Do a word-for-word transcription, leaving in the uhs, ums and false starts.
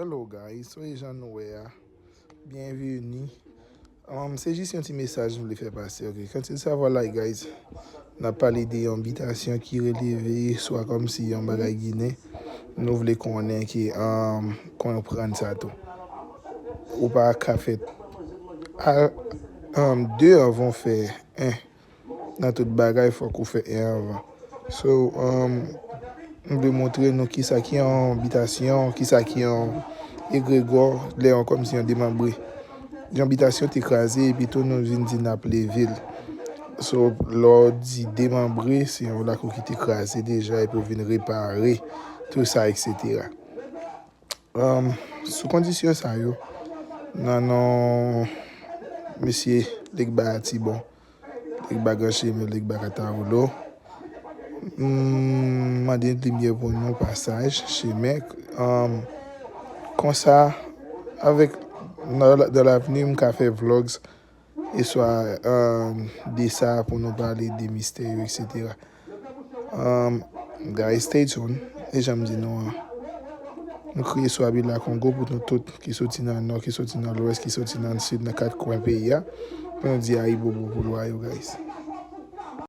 Hello guys, soyez jan nou wè a. Byenveni. Um, se jis yon ti mesaj m vle fè pase, ok? Kantil Savwa la, guys, n ap pale de yon bitasyon ki releve swa kòmsi yon bagay ginen. Nou vle konnen ke, um, konprann sa tou. Ou pa ka fè a, um, de anvan w fè en. Nan tout bagay, fòk ou fè en anvan. So, um, m vle montre nou kisa ki yon bitasyon, kisa ki yon egregò, lè yon kòmsi yon demanbre. Yon bitasyon te kraze, epi tou nou vin di n ap leve l. So, lè w di demanbre, se yon lakou ki te kraze deja, epi w vin repare, tou sa, etsetera. Um, sou kondisyon sa yo, nan non mesye Legba Atibon, Legba Gran Chemen, Legba Katawoulo, m mande limyè pou nou, pasaj, chemen. Um, konsa, avèk, nan, dans l'avenir, m ka fè vlogs e swa, um, de sa pou nou pale de mistè yo, etsetera. Um, guys, stay tuned. E jan m di nou an, nou kriye sou Abila Kongo pou nou tout ki soti nan nò, ki soti nan lwès, ki soti nan sid, nan kat kwen peyi a. Pou nou di ayibobo pou lwa yo, guys.